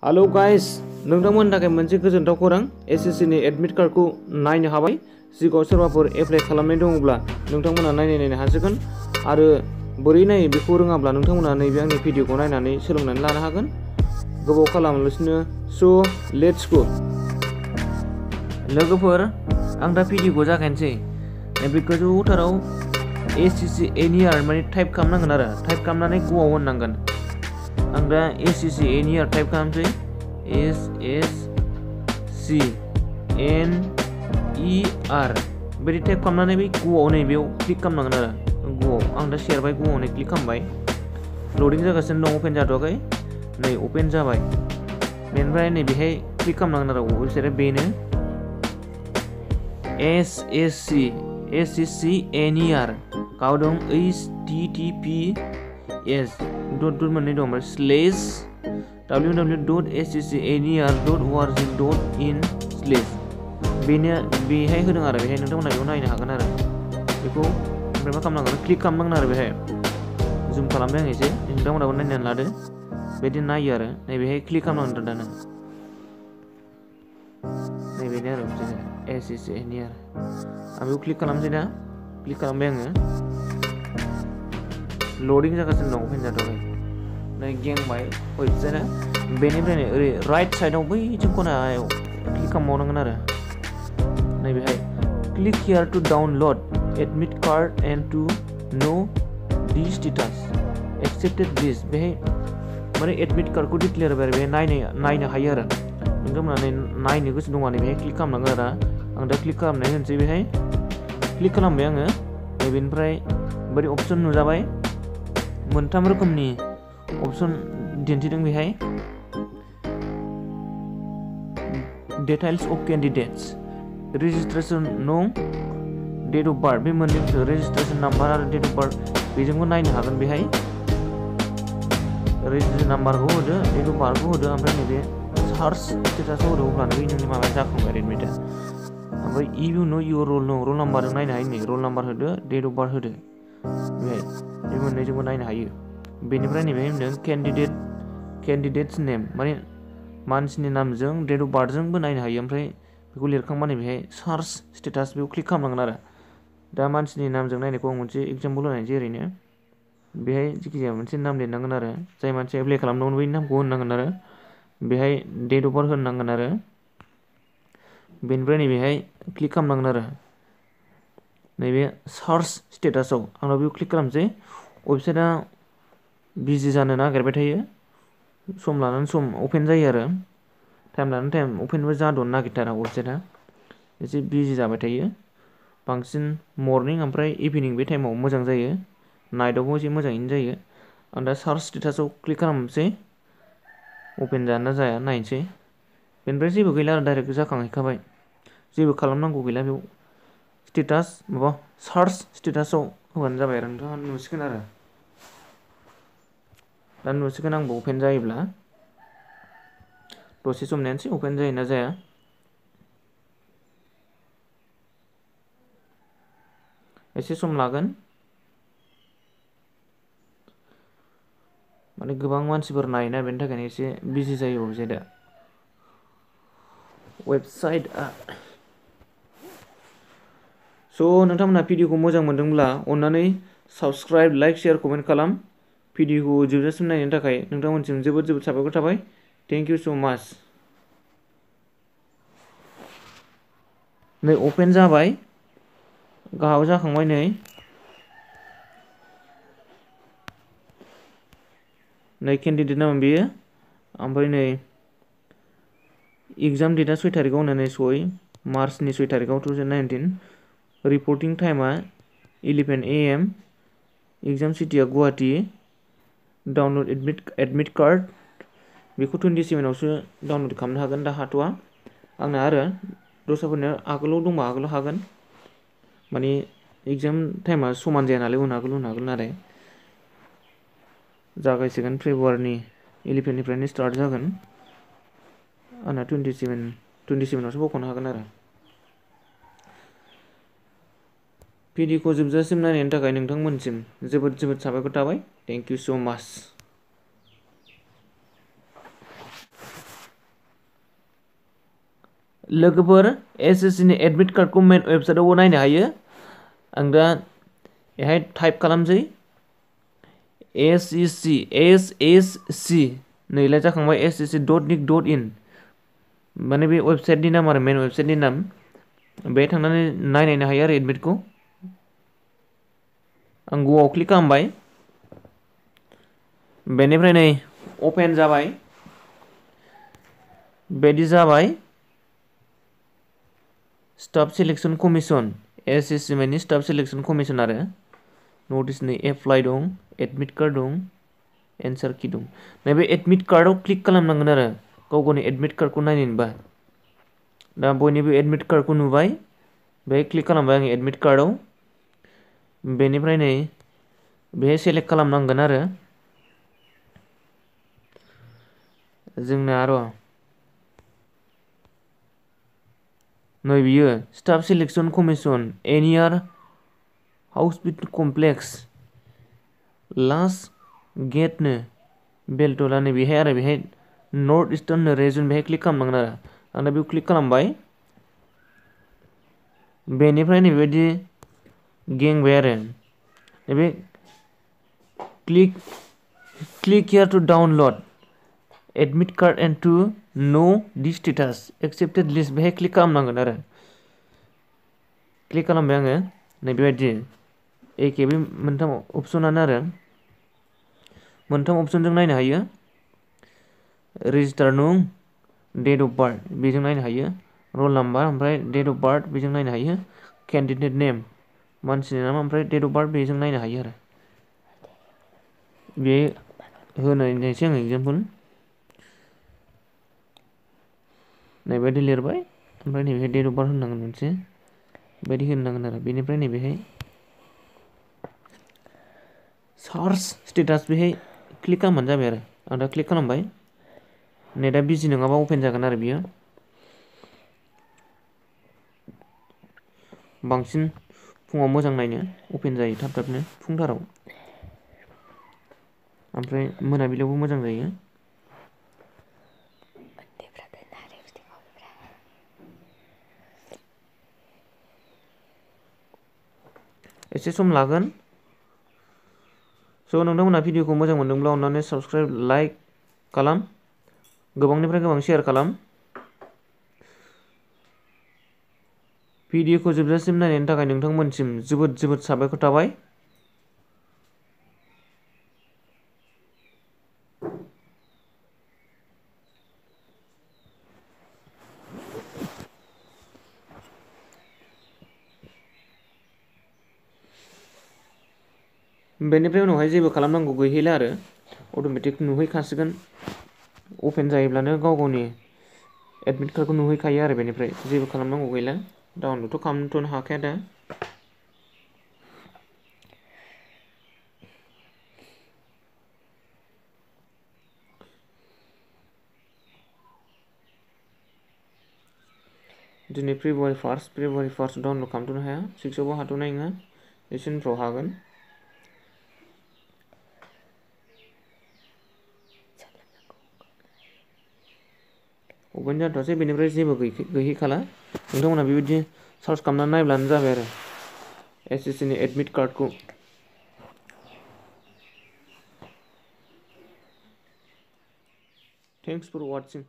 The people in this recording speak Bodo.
हेलो गाइस नोंथांमोननि थाखाय मोनसे गोजोनथाव खौरां एसएससि नि एडमिट कार्डखौ नायनो हाबाय सिगाङाव सोरबाफोर एप्लाइ खालामनाय दङब्ला नोंथांमोना नायनो हासिगोन आरो बोरै नायो बेखौ रोङाब्ला नोंथांमोना नैबे आंनि भिडिअखौ नायनानै सोलोंनानै लानो हागोन गोबाव खालामालासिनो स' लेट्स गो लोगोफोर आं दा भिडिअखौ जागायनोसै नैबे गोजौथाराव एसएससि एनिआर माने टाइप खालामनांगोन आरो टाइप खालामनानै ग'आव होननांगोन आं दा एसएससि एनिआर टाइप खालामसै एसएससि एनइआर बिदि टाइप खालामनानै बे ग'आव नैबेयाव क्लिक खालामनांगोन आरो ग'आव आं दा सेरबाय ग'आव नै क्लिक खालामबाय लडिं जागासिनो दं अपेन जाथ'वाखै नै अपेन जाबाय बेनिफ्राय नै बेहाय क्लिक खालामनांगोन आरो वेबसाइटआ बेनो एसएससि एनिआर गाव दं https डट मोननै दं ओमफ्राय स्लेश www.sscer.org.in स्लेश बेनो बेहाय होदों आरो बेहाय नोंथांमोना बेयाव नायनो हागोन आरो बेखौ ओमफ्राय मा खालामनांगोन क्लिक खालामनांगोन आरो बेहाय जुम खालामबाय आं एसे नोंथांमोनाबो नायनानै लादो बेदि नायो आरो नैबेहाय क्लिक खालामनांगोन दा नों नैबेनो आरो एसएससि एनिआर आं बेयाव क्लिक खालामसै दा क्लिक खालामबाय आङो लडिं जागासिनो दं अपेन जाथ'वाखै नै गेंबाय वेबसाइटआ बेनिफ्राय ओरै राइट साइडआव बैथिं खनायाव क्लिक खालामबावनांगोन आरो नैबेहाय click here to download admit card and to know the status accepted दिस बेहाय माने एडमिट कार्डखौ डिक्लेयार जाबाय बेहाय नायनो हायो आरो नोंथांमोना नायनो गोसो दंबा बेहाय क्लिक खालामनांगोन आरो आं दा क्लिक खालामनाय होनोसै बेहाय क्लिक खालामबाय आङो बेनिफ्राय बोरै अपसन नुजाबाय मोनथाम रोखोमनि अपसन दिन्थिदों बेहाय डिटेल्स अफ केन्डिडेट्स रेजिस्ट्रेशन नं डेट अफ बार्थ बे मोननै बुस्थु रेजिस्ट्रेशन नाम्बार आरो डेट अफ बार्थ बेजोंबो नायनो हागोन बेहाय रेजिस्ट्रेशन नाम्बारखौ होदो डेट अफ बार्थखौ होदो ओमफ्राय नैबे सार्च स्टेटासआव होदो अब्लानो बै नोंनि माबाया जाखांबाय एडमिटआ ओमफ्राय इउ नो इयर रल नाम्बारजों नायनो हायो नै रल नाम्बार होदो डेट अफ बार्थ होदो बेहाय बे मोननैजोंबो नायनो हायो बेनिफ्राय नैबेहाय होनदों केन्डिडेट्स नेम माने मानसिनि नामजों डेट अफ बार्थजोंबो नायनो हायो ओमफ्राय बेखौ लिरखांबा नैबेहाय सार्च स्टेटास बेयाव क्लिक खालामनांगोन आरो दा मानसिनि नामजों नायनायखौ आं मोनसे एग्जाम्पल होनायसै ओरैनो बेहाय जिखिजाया मोनसे नाम लिरनांगोन आरो जाय मानसिया एप्लाइ खालामदोंमोन बै नामखौ होननांगोन आरो बेहाय डेट अफ बार्थ होननांगोन आरो बेनिफ्राय नैबेहाय क्लिक खालामनांगोन आरो नैबे सार्च स्टेटासआव आंनाव बेयाव क्लिक खालामसै वेबसाइटआ बिजि जानो नागिरबाय थायो सम लानानै सम अपेन जायो आरो टाइम लानानै टाइम अपेनबो जाद'नो नागिरथारा वेबसाइटआ एसे बिजि जाबाय थायो बांसिन मर्निं ओमफ्राय इभिनिं बे टाइमाव मोजां जायो नाइटआवबो एसे मोजाङैनो जायो आं दा सार्च स्टेटासआव क्लिक खालामनोसै अपेन जाना जाया नायनोसै बेनिफ्राय जेबो गैला आरो डाइरेक्ट जाखांहैखाबाय जेबो खालामनांगौ गैला बेयाव स्टेटास माबा सार्च स्टेटासआव होबानो जाबाय आरो नोंथाङा नुसिगोन आरो दा नुसिगोन आंबो अपेन जायोब्ला दसे सम नेनोसै अपेन जायोना जाया एसे सम लागोन माने गोबां मानसिफोर नायोना बेनि थाखायनो एसे बिजि जायो वेबसाइटआ स' नोंथांमोनहा भिडिअखौ मोजां मोनदोंब्ला अन्नानै साबस्क्राइब लाइक शेयार कमेन्ट खालाम भिडिअखौ जोबजासिम नायनायनि थाखाय नोंथांमोनसिम जोबोद साबायखर थाबाय थेंक इउ स' माच नै अपेन जाबाय गाहायाव जाखांबाय नै केन्डिडेट नामा बेयो ओमफ्राय नै एग्जाम डेटआ 6 तारिखआव होननानै सय मार्चनि 6 तारिखआव 2019 रिपर्टिं टाइमा 11 AM एग्जाम सिटिया गुवाहाटि डाउनलड एडमिट कार्ड बेखौ 27आवसो डाउनलड खालामनो हागोन दा हाथ'वा आंना आरो दस्राफोरनो आगोलाव दंबा आगोलाव हागोन माने एग्जाम टाइमा समान जाया नालाय उन आगोल नालाय जागायसिगोन फेब्रुवारिनि 11निफ्रायनो स्टार्ट जागोन आंना 27आवसो बख'नो हागोन आरो भिडिअखौ जोबजासिम नायनायनि थाखाय नोंथांमोनसिम जोबोद साबायखर थाबाय थेंक इउ स' माच लोगोफोर SSC नि एडमिट कार्डखौ मेन वेबसाइटआवबो नायनो हायो। आं दा बेहाय टाइप खालामसै SSC नैलाय जाखांबाय ssc.nic.in माने बे वेबसाइटनि नाम आरो मेन वेबसाइटनि नाम। बेहाय थांनानै नायनो हायो आरो एडमिटखौ। आं ग'आव क्लिक खालामबाय। बेनिफ्राय नै अपेन जाबाय। बेदि जाबाय स्टाफ सिलेक्शन कमिशन SSC माने स्टाफ सिलेक्शन कमिशन आरो नटिस नै एप्लाइ दं, एडमिट कार्ड दं, एन्सार कि दं। नैबे एडमिट कार्डआव क्लिक खालामनांगोन आरो गाव गावनि एडमिट कार्डखौ नायनोबा। दा बयनिबो एडमिट कार्डखौ नुबाय। बेहाय क्लिक खालामबाय आं एडमिट कार्डआव। बेनिफ्राय नै बेहाय सेलेक्ट खालामनांगोन आरो जोंना र' नै बियो staff selection commission near hospital complex last गेटनो बेलटला नै बेहाय आरो बेहाय नर्थ इस्टार्न रिजन बेहाय क्लिक खालामनांगोन आरो आं दा बेयाव क्लिक खालामबाय। बेनिफ्राय नैबेबायदि गेंबाय आरो नैबे click here to download admit card and to know the status accepted list बेहाय क्लिक खालामनांगोन आरो क्लिक खालामबाय आङो नै बेबायदि एखे बे मोनथाम अपसनानो आरो मोनथाम अपसनजों नायनो हायो। रेजिस्टार नं, डेट अफ बार्थ बेजों नायनो हायो। रल नाम्बार ओमफ्राय डेट अफ बार्थ बेजों नायनो हायो। केन्डिडेट नेम मानसिनि नाम ओमफ्राय डेट अफ बार्थ बेजों नायनो हायो आरो बे होनायसै आं एगजामपोल नैबायदि लिरबाय ओमफ्राय नैबेहाय डेट अफ बार्थ होनांगोन मोनसे बायदि होनांगोन आरो बेनिफ्राय नैबेहाय सार्च स्टेटास बेहाय क्लिक खालामबानो जाबाय आरो आं दा क्लिक खालामबाय। नेटआ बिजि नङाबा अपेन जागोन आरो बियो बांसिन फुङाव मोजां नायनो अपेन जायो थाब थाबनो फुंथाराव ओमफ्राय मोनाबिलियावबो मोजां जायो। एसे सम लागोन। स' नोंथांमोनहा भिडिअखौ मोजां मोनदोंब्ला अननानै साबस्क्राइब लाइक खालाम गोबांनिफ्राय गोबां शेयार खालाम। भिडिअखौ जोबजासिम नायनायनि थाखाय नोंथांमोनसिम जोबोद जोबोद साबायखर थाबाय। बेनिफ्राय उनावहाय जेबो खालामनांगौ गैहैला आरो अट'मेटिक नुहैखासिगोन अपेन जायोब्लानो गाव गावनि एडमिट कार्डखौ नुहैखायो आरो बेनिफ्राय जेबो खालामनांगौ गैला डाउनलडथ' खालामथ'नो हाखाया दा। दिनै फेब्रुवारि 1 डाउनलड खालामथ'नो हाया 6आवबो हाथ'नाय नङा एसे उनफ्राव हागोन। अपेन जाथ'वासै बेनिफ्राय जेबो गैहैखाला नोंथांमोना बेबायदि सार्च खालामनानै नायब्लानो जाबाय आरो SSC नि एडमिट कार्डखौ। Thanks for वाचिं।